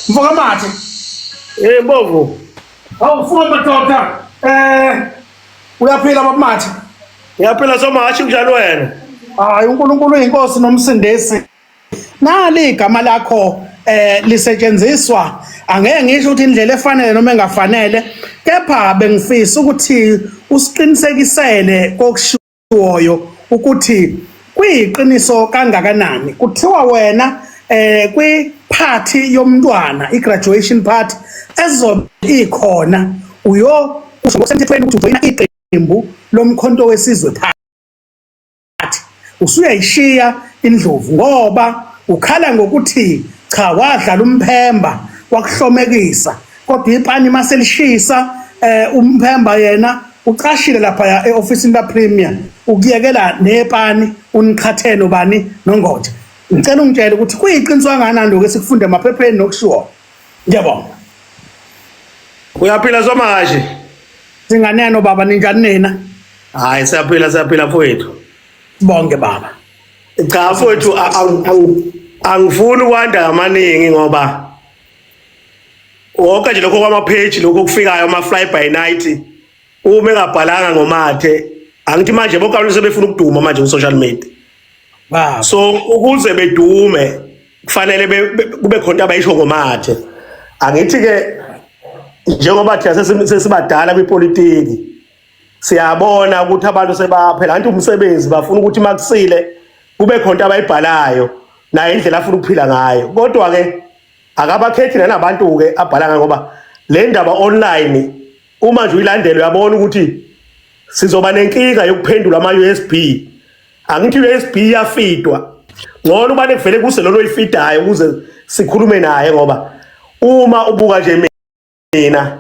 Mfoka Mathe. Eh Mbovu. Hawu mfoka madoda. Eh uyaphila baba Mathe. Ngiyaphila somahashi kunjani wena? Hayi uNkulunkulu uyinkosi nomsindisi. Nali igama lakho lisetshenziswa angeke ngisho ukuthi indlela efanele noma engafanele kepha bengifisa ukuthi usiqinisekisele kokushiwo woyo ukuthi kuyiqiniso kangakanani kuthiwa wena kwi party yomntwana i graduation party ezobe ikhona uyo kusho ngokusemthethweni ukuthi ujoyina iqembu lomkhonto wesizwe party usuyayishiya indlovu ngoba ukhala ngokuthi cha wadlala umphemba wakuhlomekisa kodwa ipani maselishisa umphemba yena ucashile lapha eofisini la Premier ukuyekela nepani uniqhathele ubani nongoje. Ngicela ungitshele ukuthi kuyiqiniso kangakanani lokho esikufunda emaphepheni nokushiwo. Ngiyabonga. Uyaphila somahashi? Singaneno baba ninjani nina? Hayi siyaphila siyaphila mfowethu. Sibonge baba. Cha mfowethu angifuni ukwanda amaningi ngoba wonke nje lokho kwama-page lokho okufikayo ama-fly by night uma engabhalanga ngomathe angithi manje bonke abantu sebefuna ukuduma manje ku-social media. Baba. So ukuze bedume kufanele kube khona into abayisho ngomathe. Angithi ke njengoba thina sesibadala kwipolitiki siyabona ukuthi abantu sebaphela anti umsebenzi bafuna ukuthi makusile kube khona into abayibhalayo naye indlela afuna ukuphila ngayo. Kodwa ke akabakhethi nanabantu ke abhala ngayo ngoba le ndaba online uma nje uyilandela uyabona ukuthi sizoba nenkinga yokuphendula ama-USB. Angithi i-USB iyafidwa, ngcono ubane kuvele kuse lolo oyifidayo ukuze sikhulume naye ngoba uma ubuka nje mina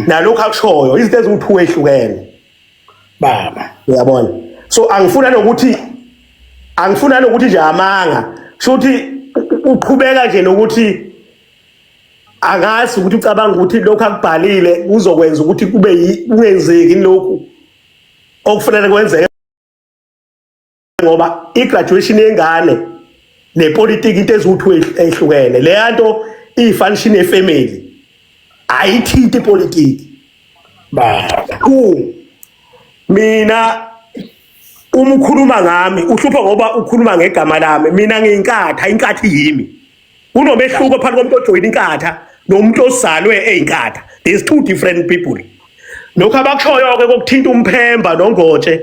nalokhu akushoyo izinto eziwu-two ehlukene baba. Uyabona, so angifuna nokuthi nje amanga shuthi uqhubeka nje nokuthi angazi ukuthi ucabanga ukuthi lokhu akubhalile kuzokwenza ukuthi kube kungenzeki lokhu okufanele kwenzeke ngoba i-graduation yengane nepolitiki into eziwu-two ehlukene. Leya nto iyi-function ye-family, ayithinti ipolitiki. Baba. Two, mina uma ukhuluma ngami uhlupha ngoba ukhuluma ngegama lami. Mina ngiyinkatha, inkatha yimi. Kunomehluko phakathi komuntu ojoyina inkatha nomuntu ozalwe eyinkatha. There's two different people. Lokhu abakushoyo-ke kokuthinta umphemba nongotshe,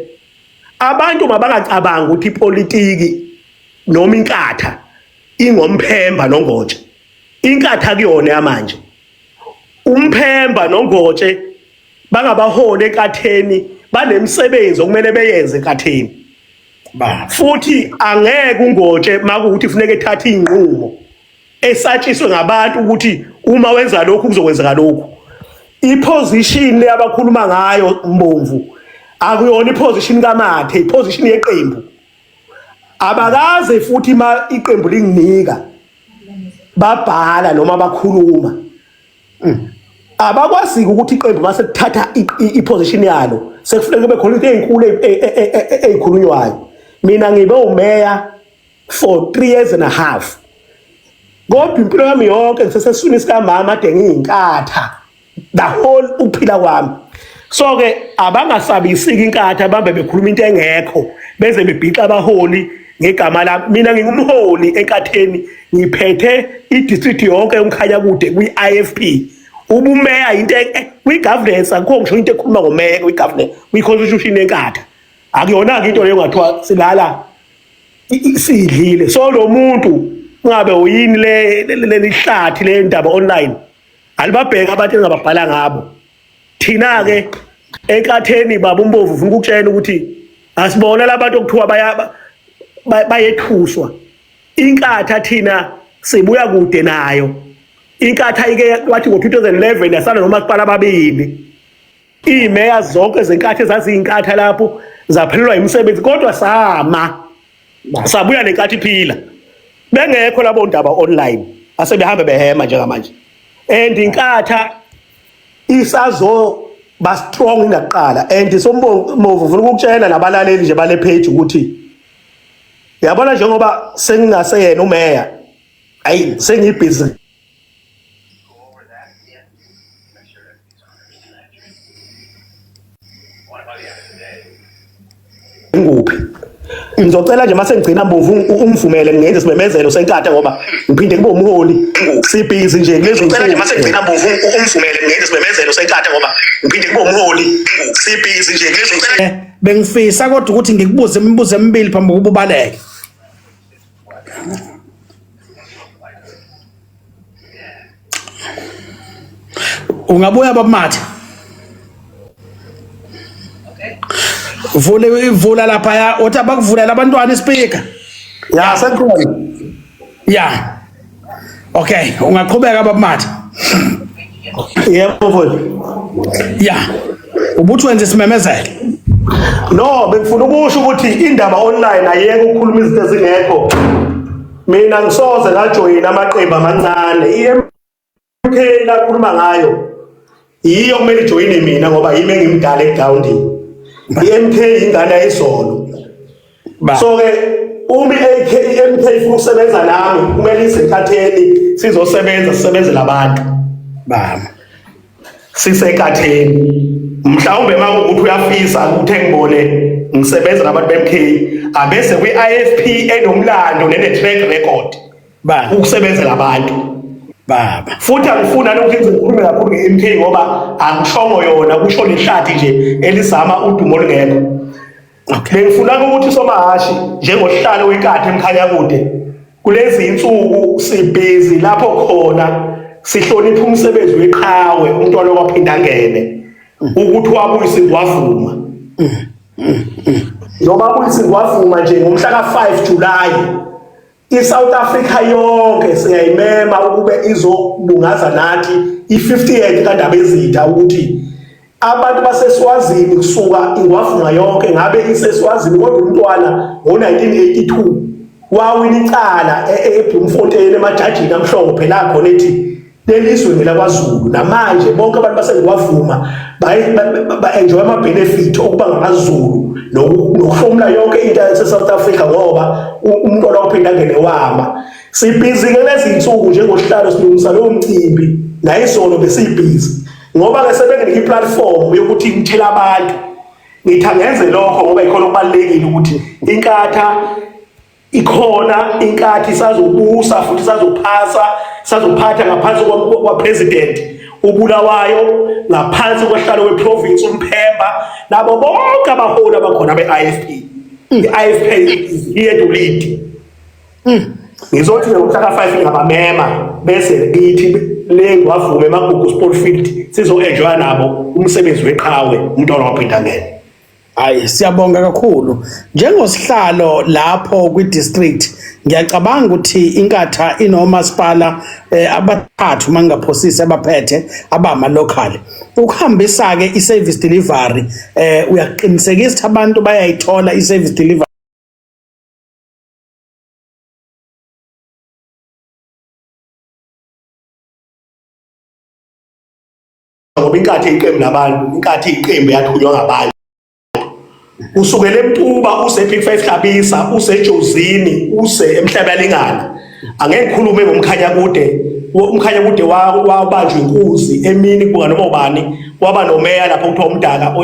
abantu mabangacabanga ukuthi ipolitiki noma inkatha ingomphemba nongotshe. Inkatha kuyona yamanje. Umphemba nongotshe bangabaholi enkatheni, banemsebenzi okumele beyenze enkatheni. Baba. Futhi angeke ungotshe makuwukuthi kufuneka ethathe inqumo esatshiswe ngabantu ukuthi uma wenza lokhu kuzokwenzeka lokhu. I-position le abakhuluma ngayo Mbomvu akuyona i-position kaMathe, i-position yeqembu. Abakaze futhi ma iqembu linginika babhala noma bakhuluma. Abakwazi ukuthi iqembu mase kuthatha i-position yalo sekufuneka kube khona into ezinkulu ezikhulunywayo. Mina ngibe umeya for 3 years and a half, kodwa impilo yami yonke ngiseseswini sikamama ade ngiyinkatha the whole ukuphila kwami. So ke abangasabisiki inkatha bambe bekhuluma into engekho beze bebhixa abaholi ngegama lami. Mina ngingumholi enkatheni, ngiphethe i-district yonke yomkhanya kude kwi-IFP. Ubumeya into kwi-governance, akukho ngisho into ekhuluma ngomeya kwi-governance, kwi-constitution yenkatha. Akuyona-ke into leyo ngathiwa silala sidlile. So lo muntu ungabe uyini le leli hlathi le ndaba online alibabheka abantu engababhala ngabo. Thina ke enkatheni baba uMbovu ufuna ukukutshela ukuthi asibona labantu okuthiwa bayethuswa inkatha. Thina sibuya kude nayo inkatha. Ike wathi ngo-2011 yasala nomasipala ababili, imeya zonke zenkathi ezaziyinkatha lapho zaphelelwa imisebenzi, kodwa sama sabuya nenkathi iphila bengekho labo ndaba online asebehambe behema njengamanje. And inkatha isazo ba strong ingaqala. And sombovu ufuna ukukutshela nabalaleli nje bale page ukuthi yabona njengoba sengingaseyena umeya. Ayi, sengibhizi. Ngikuphi? Ngizocela nje mase ngigcina Mbovu ungivumele ngenze isimemezelo senkatha ngoba ngiphinde ngibe umholi. Sibhizi nje kulezi Ngicela nje mase ngigcina Mbovu ungivumele ngenze isimemezelo senkatha ngoba ngiphinde ngibe umholi. Sibhizi nje kulezi Bengifisa kodwa ukuthi ngikubuze imibuzo emibili phambi kokuba ubaleke. Ungabuya babumathe. Vule vula lapha ya uthi abakuvulela abantwana ispeaker. Ya, sekukhona. Ya. Okay, ungaqhubeka babumathe. Yebo mfowethu. Ya. Ubuthi wenza isimemezelo. No, bengifuna ukusho ukuthi indaba online ayeke ukukhuluma izinto ezingekho. Mina ngisoze ngajoyina amaqembu amancane. I-MK lakhuluma ngayo yiyo kumele ijoyine mina ngoba yimi engimdala egroundini. I-MK ingane yayizolo. So ke uma i-AK i-MK ifuna ukusebenza nami kumele ize enkatheni sizosebenza sisebenzele abantu. Baba. Sisekatheni. Mhlawumbe uma kuwukuthi uyafisa ukuthi engibone ngisebenza nabantu be-MK abese kwi-IFP enomlando nene-track record. Baba. Ukusebenzela abantu. Baba. Futhi angifuni nalokuthi ngikhulume kakhulu nge-MK ngoba angishongo yona kusho lehlathi nje elizama udumo olungekho. Okay. Bengifuna ukuthi somahashi njengohlalo wenkathi emkhanya kude kulezi insuku sibhizi lapho khona sihlonipha umsebenzi weqhawe umntwana waphinda ngene ukuthi wabuyisa wavuma njengoba abuyisa wavuma nje ngomhla ka-5 July iSouth Africa yonke siyayimema ukube izobungaza nathi i-50th kaNdabezitha ukuthi abantu baseSwazini kusuka ingwavuma yonke ngabe iseSwazini kodwa umntwana ngo-1982 wawina icala eBloemfontein emajajini amhlophe la khona ethi lelizwe ngelakwaZulu namanje bonke abantu basengwavuma ba-enjoy ama-benefit okuba ngamaZulu nokuhlomula yonke into yase-South Africa ngoba umntwana waphinda angene wama. Sibhizi-ke lezi nsuku njengohlalo silungisa lowo mcimbi nayizolo besibhizi ngoba-ke sebenginike i-platform yokuthi ngithele abantu ngithi angenze lokho ngoba ikhona okubalulekile ukuthi inkatha ikhona inkathi isazobusa futhi isazophasa isazophatha ngaphansi kwa-president ubulawayo ngaphansi kohlalo weprovince umphemba nabo bonke abaholi abakhona be-IFP. I-IFP is here to lead. Ngizothi ngomhla ka-5 ngingabamema bese kithi le ngwavume emagugu sport field sizo-enjoya nabo umsebenzi weqhawe umntwana waphindangene. Hayi siyabonga kakhulu. Njengosihlalo lapho kwi-district ngiyacabanga ukuthi inkatha inomasipala abathathu mangingaphosisi abaphethe abama local. Ukuhambisa ke i-service delivery uyaqinisekisa ukuthi abantu bayayithola i-service delivery. Ngoba inkathi iqembu labantu, inkathi iqembu yathunywa ngabantu. Usukela eMtuba use Big Five Hlabisa, use Jozini, use Emhlabelingana. Angeke ngikhulume ngomkhanya kude. Umkhanya kude wabanjwa inkunzi emini kubuka noma ubani, kwaba nomeya lapho kuthiwa umdaka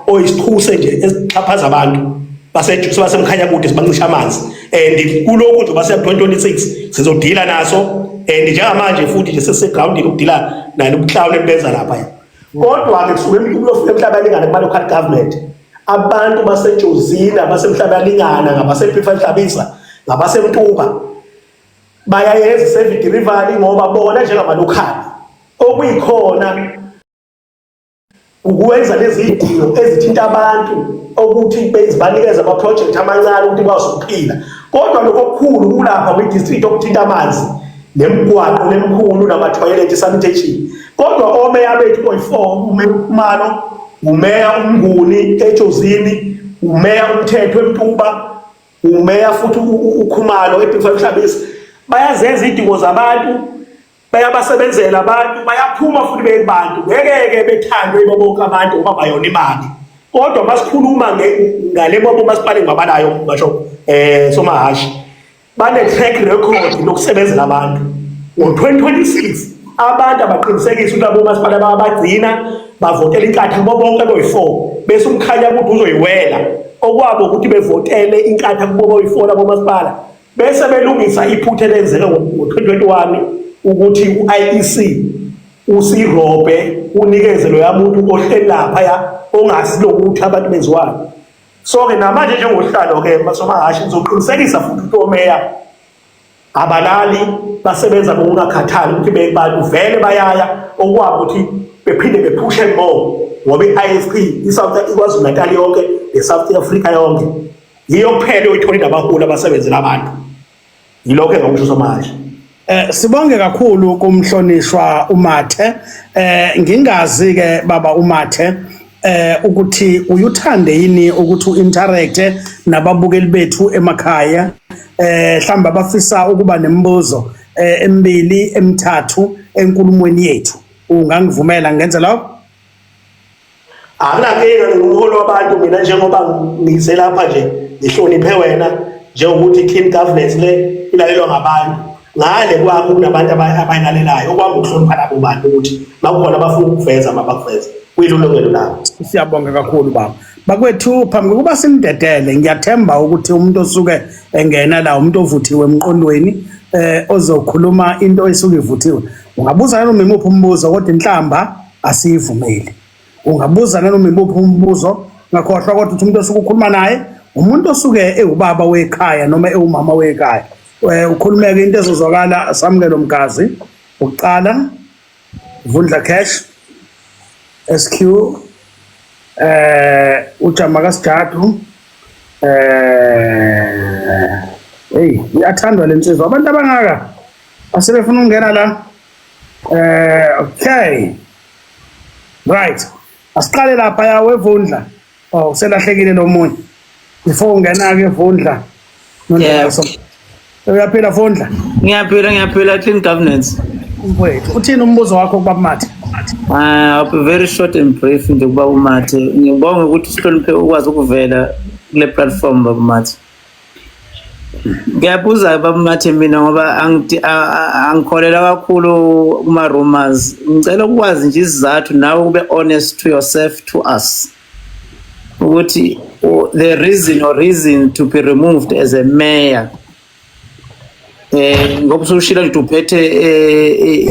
oyisichuse nje esixhaphaza abantu. Basemkhanya kude sibancisha amanzi. And kulokhu nje base 2026 sizodila naso and njengamanje futhi nje sesisegroundini ukudila nalo ubuhlawule benza lapha. Kodwa ke kusuke emntu emhlaba lingana kuma local government. Abantu baseJozini abasemhlaba lingana ngabasePifa Hlabisa ngabasemtuba bayayenza service delivery ngoba bona njengama local okuyikhona ukwenza lezi zidingo ezithinta abantu ukuthi bezibanikeza ama project amancane ukuthi bakwazi ukuphila kodwa lokho okukhulu kulapha kwi district okuthinta amanzi nemigwaqo lemkhulu nama-toilet sanitation kodwa omeya bethu oyi-4 umeya uKhumalo umeya uMnguni eJozini umeya uMthetho eMtuba umeya futhi uKhumalo eBig Hlabisa bayazenza idingo zabantu bayabasebenzela abantu bayaphuma futhi beye kubantu ngeke-ke bethandwe yibo bonke abantu ngoba bayona imali kodwa masikhuluma ngale bobo masipale ngibabalayo ngasho somahashi. Bane-track record lokusebenzela abantu. Ngo-2026 abantu abaqinisekisa ukuthi labo masipala bayabagcina, bavotela iNkatha kubo bonke boyi-4, bese uMkhanyakude uzoyiwela. Okwabo ukuthi bevotele iNkatha kubo boyi-4 labo masipala, bese belungisa iphutha elenzeke ngo-2021 ukuthi u-IEC usirobhe unikeze loya muntu ohleli laphaya ongazi lokuthi abantu benziwani. So-ke namanje njengohlalo-ke masomahhashi ngizoqinisekisa futhi ukuthi omeya abalali, basebenza ngokungakhathali ukuthi bantu vele bayaya okwabo ukuthi bephinde bephushe more, ngoba i-IFP i-South iKwaZulu Natal yonke ne-South Africa yonke yiyo kuphela oyithola inabaholi abasebenzela abantu. Yilokho engakusho somanje. Sibonge kakhulu kumhlonishwa uMathe. Ngingazi ke baba uMathe ukuthi uyuthande yini ukuthi uinteract nababukeli bethu emakhaya, mhlamba abafisa ukuba nemibuzo emibili emithathu enkulumweni yethu. Ungangivumela ngenze lokho? Akunankinga, ngingumholi wabantu mina. Njengoba ngize lapha nje ngihloniphe wena, njengokuthi clean governance le ilalelwa ngabantu ngale kwakho, kunabantu abayilalelayo. Okwami ukuhlonipha labo bantu ukuthi makukhona abafuna ukuveza, mabakuveze, kuyilungelo labo. Siyabonga kakhulu baba. Bakwethu, phambi kokuba simdedele, ngiyathemba ukuthi umuntu osuke engena la umuntu ovuthiwe emqondweni, ozokhuluma into esuke ivuthiwe. Ungabuza noma imuphi umbuzo, kodwa inhlamba asiyivumeli. Ungabuza nanoma imuphi umbuzo, ngakhohlwa kodwa ukuthi umuntu osuke ukhuluma naye umuntu osuke ewubaba wekhaya noma ewumama wekhaya. Ukhulumeke into ezozwakala. Samukelo Mgazi ukuqala, Vundla Cash, SQ, uJama kaSijadu. Hey, iyathandwa lensizwa, abantu abangaka asebefuna ukungena la. Okay, right, asiqale lapha ya wevundla. Oh, uselahlekile lo munye. Before ungena ke Vundla. Yeah. Uyaphila Vundla? Ngiyaphila, ngiyaphila, clean governance. Mfowethu, uthini umbuzo wakho kubaba Mathe? I'll be very short and brief nje kubaba uMathe. Ngibonga ukuthi usihloniphe ukwazi ukuvela kule platform, baba uMathe. Ngiyabuza baba uMathe mina ngoba angikholelwa kakhulu kuma rumors. Ngicela ukwazi nje isizathu, nawe ube honest to yourself, to us, ukuthi the reason or reason to be removed as a mayor, ngoba usushilo nje uphethe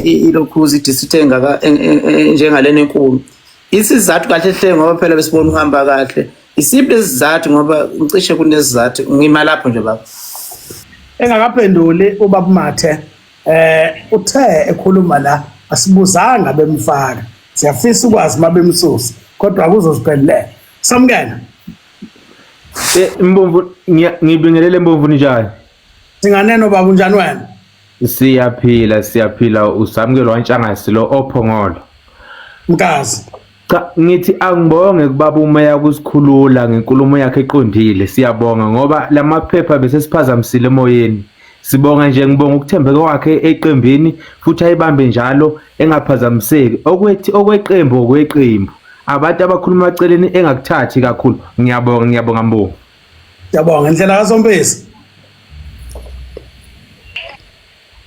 ilokhuzi district engaka njengalena enkulu. Isizathu kahle hle, ngoba phela besibona uhamba kahle, isiphi isizathu? Ngoba ngicishe kunesizathu. Ngima lapho nje baba. Engakaphenduli ubaba Mathe, uthe ekhuluma la asibuzanga bemfaka, siyafisa ukwazi mabemsusa, kodwa akuzoziphendulela. Samukela. Mbomvu, ngibingelele Mbomvu, ninjani? Singaneno baba, unjani wena? Siyaphila, siyaphila. Usamukelo waNtshangase lo oPhongolo. Mkazi. Cha, ngithi angibonge kubaba umeya kusikhulula ngenkulumo yakhe eqondile. Siyabonga ngoba lamaphepha bese siphazamisile emoyeni. Sibonga nje, ngibonga ukuthembeka kwakhe eqembini futhi ayibambe njalo engaphazamiseki. Okwethi okweqembu okweqembu. Abantu abakhuluma eceleni engakuthathi kakhulu. Ngiyabonga, ngiyabonga Mbongo. Siyabonga indlela kaSompisi.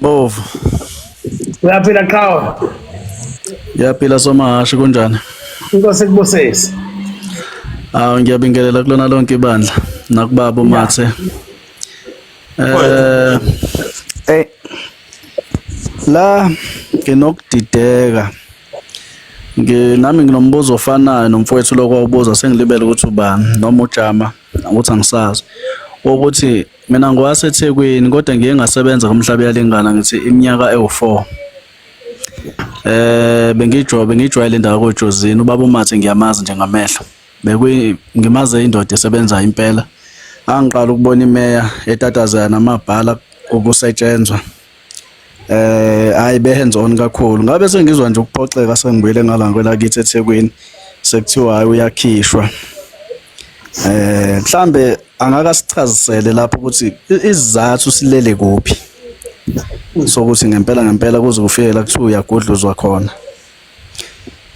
Bovu. Uyaphila qhawe? Ngiyaphila somahashi, kunjani? Inkosi kubusise. Awu, ngiyabingelela kulona lonke ibandla nakubaba uMathe. La nginokudideka. Nginami nginombuzo ofanayo nomfowethu lokho awubuza, sengilibele ukuthi ubani noma uJama ukuthi angisazi. Ukuthi mina ngwaseThekwini kodwa ngiye ngasebenza kuMhlaba Yalingana, ngithi iminyaka ewu4. Bengijwayele indawo koJozini, ubaba uMathe ngiyamazi nje ngamehlo. Bekuyi ngimaze indoda esebenza impela. Angiqala ukubona imeya etatazela namabhala ukusetshenzwa. Hayi, be hands on kakhulu. Ngabe sengizwa nje ukuphoxeka sengibuyele ngala kwelakithi eThekwini, sekuthiwa hayi, uyakhishwa. Mhlambe angakasichazisele lapho ukuthi isizathu silele kuphi sokuthi ngempela ngempela kuze kufike la kuthiwa uyagudluzwa khona.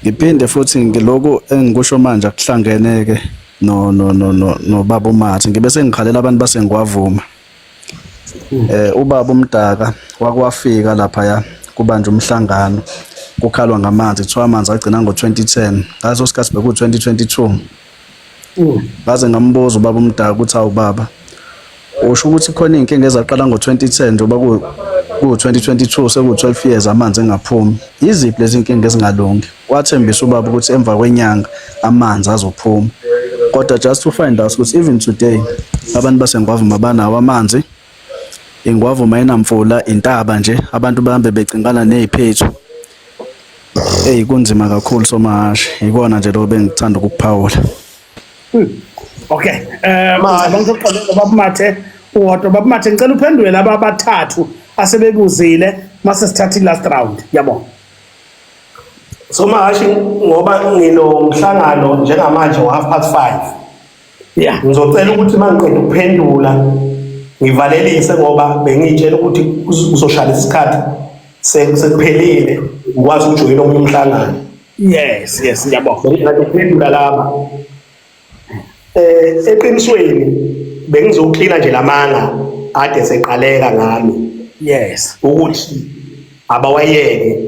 Ngiphinde futhi ngiloku engikusho manje akuhlangene ke no no no no nobaba uMathe, ngibe sengikhalela abantu basengwavuma. Ubaba uMdaka wakwafika lapha kubanjwa umhlangano, kukhalwa ngamanzi, kuthiwa amanzi agcina ngo-2010, ngaleso sikhathi beku-2022. Ngaze ngambuza ubaba uMdaka ukuthi, awu baba, usho ukuthi khona iy'nkinga ezaqala ngo-2010, njengoba ku-2022 seku-12 years amanzi engaphumi, yiziphi lezi nkinga ezingalungi? Wathembisa ubaba ukuthi emva kwenyanga amanzi azophuma, kodwa just to find out ukuthi even today abantu baseNgwavuma banawo amanzi. INgwavuma ayinamfula, intaba nje, abantu bahambe becingana ney'phethu. Eyi, kunzima kakhulu, somahashe. Ikona nje lokho bengithanda ukukuphawula. Okay. Ngicabanga ukuthi uqale baba Mathe uwodwa. Baba Mathe, ngicela uphendule laba abathathu asebebuzile mase sithatha i-last round. Yabona. Somahashi, ngoba nginomhlangano njengamanje ngo-5:30. Ngizocela ukuthi uma ngiqeda ukuphendula ngivalelise, ngoba bengiyitshela ukuthi uzoshaya isikhathi sekuphelile, ngikwazi ukujoyina omunye umhlangano. Yes, ngiyabonga. Bengikade ukuphendula laba. Eqinisweni bengizoklina nje lamanga ade seqaleka ngami ukuthi abawayeke,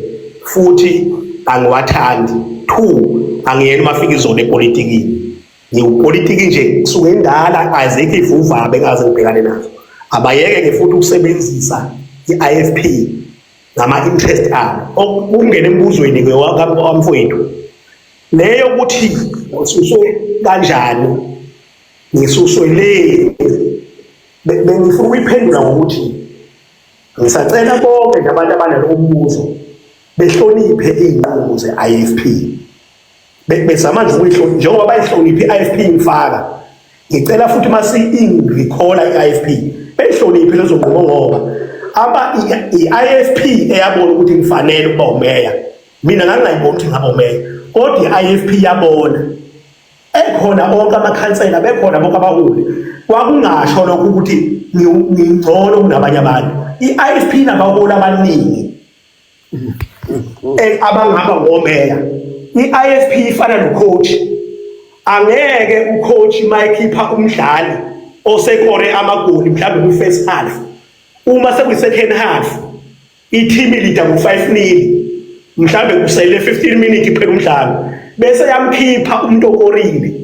futhi angiwathandi. Two, angiyena umafika izolo epolitikini, ngiwupolitiki nje kusuke indala, azikho ivuva bengaze ngibhekane nazo. Abayeke-ke futhi ukusebenzisa i-IFP ngama-interest abo. Ukungena embuzweni-ke wamfowethu leyo ukuthi ususwe kanjani, ngisuswe le, bengifuna ukuyiphendula ngokuthi ngisacela bonke nje abantu abanalo umbuzo behloniphe iy'nqumo ze-IFP. Bezama nje ukuyihlonipha njengoba bayihloniphe i-IFP ngifaka. Ngicela futhi mase ingikhola i-IFP beyihloniphe lezo nqumo, ngoba aba i-IFP eyabona ukuthi ngifanele ukuba umeya. Mina ngangingayiboni ukuthi ngaba umeya, kodwa i-IFP yabona ekhona, onke amakhansela bekhona, bonke abaholi. Kwakungasho lokho ukuthi ngingcono kunabanye abantu. I-IFP nabaholi abaningi abangaba ngomeya. I-IFP ifana no-coach. Angeke u-coach mayekhipha umdlali osekore amagoli mhlawumbe kwi-first half, uma sekuyi-second half i-team i-leada ngo-5-0, mhlawumbe kusele 15 minutes phela umdlalo, bese yamkhipha umuntu okorile,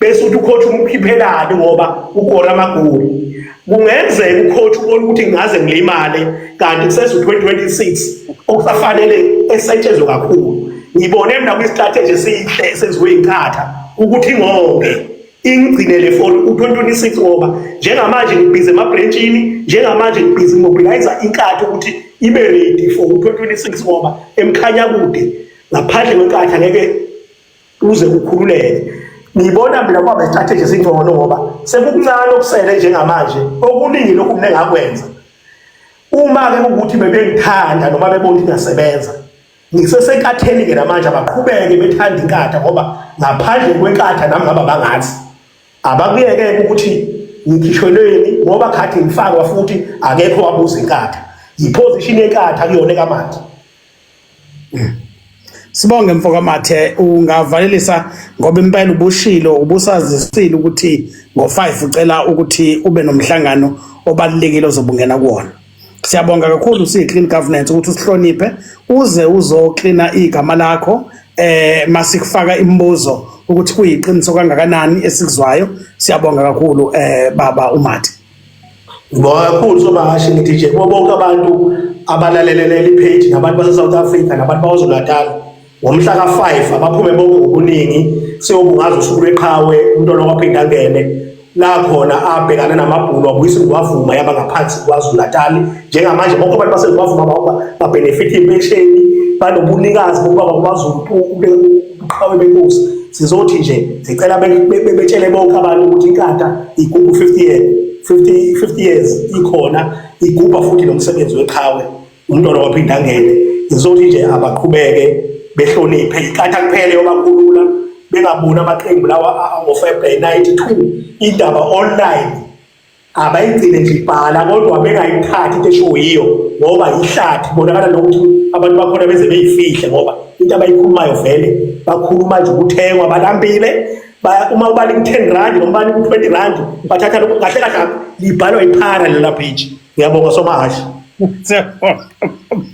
bese uthi u-coach umkhiphelani ngoba ukora amagoli. Kungenzeka u-coach ubona ukuthi ngingaze ngilimale, kanti kusese u-2026 okusafanele esetshenzwe kakhulu. Ngibone mina kwi-strategy esihle esenziwe iNkatha ukuthi ngonke ingigcinele for u-2026, ngoba njengamanje ngibhizi emabhrentshini, njengamanje ngibhizi mobilize iNkatha ukuthi ibe ready for u-2026, ngoba eMkhanyakude ngaphandle kweNkatha ngeke uze ukhululeke. Ngibona mina kwaba strategy esingcono, ngoba sekukuncane okusele njengamanje, okuningi lokhu mina engakwenza. Uma ke ukuthi bebengithanda noma bebona ukuthi ngiyasebenza, ngisesenkatheni ke namanje, abaqhubeke bethanda iNkatha, ngoba ngaphandle kweNkatha nami ngaba bangathi abakuyeke ukuthi ngikhishwelweni, ngoba khathi ngifakwa futhi akekho wabuza iNkatha. I-position yeNkatha kuyona ekaMathe. Sibonge, mfokaMathe, ungavalelisa ngoba impela ubushilo, ubusazisile ukuthi ngo5 ucela ukuthi ube nomhlangano obalulekile ozobungena kuwona. Siyabonga kakhulu siyi clean governance ukuthi usihloniphe uze uzoklina igama lakho masikufaka imibuzo ukuthi kuyiqiniso kangakanani esikuzwayo. Siyabonga kakhulu, baba uMathe. Ngibonga kakhulu, Somahashi. Ngithi nje kubo bonke abantu abalalelele i-page nabantu base-South Africa nabantu baKwaZulu Natal, ngomhla ka-5 abaphume bonke ngobuningi, siyobungaza usuku lweqhawe umntwana wakwaPhindangene, la khona abhekane namabhunu wabuyisa iNgwavuma yaba ngaphansi kwaZulu Natal. Njengamanje bonke abantu baseNgwavuma ba-benefit impesheni, banobunikazi bokuba bakwaZulu, ubuqhawe benkosi. Sizothi nje sicela betshele bonke abantu ukuthi iNkatha igubhu 50 years, 50 years ikhona, igubha futhi nomsebenzi weqhawe umntwana waPhindangene. Ngizothi nje abaqhubeke behloniphe iNkatha kuphele yobakhulula, bengaboni amaqembu lawa ango-February 92 indaba online. Abayigcine nje ibhala, kodwa bengayithathi into eshiwo yiyo, ngoba ihlathi bonakala nokuthi abantu bakhona beze beyifihle, ngoba into abayikhulumayo vele bakhuluma nje ukuthengwa, balambile. Uma ubanika u-10 rand noma ubanika u-20 rand, bathatha lokho. Kahle kahle libhalwa iphara lela page. Ngiyabonga somahashi. Siyabonga.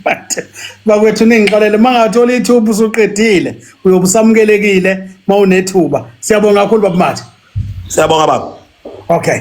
But bakwethu ningixolele mangathola ithuba usuqedile uyobe usamukelekile mawunethuba. Siyabonga kakhulu baba Mathe. Siyabonga baba. Okay.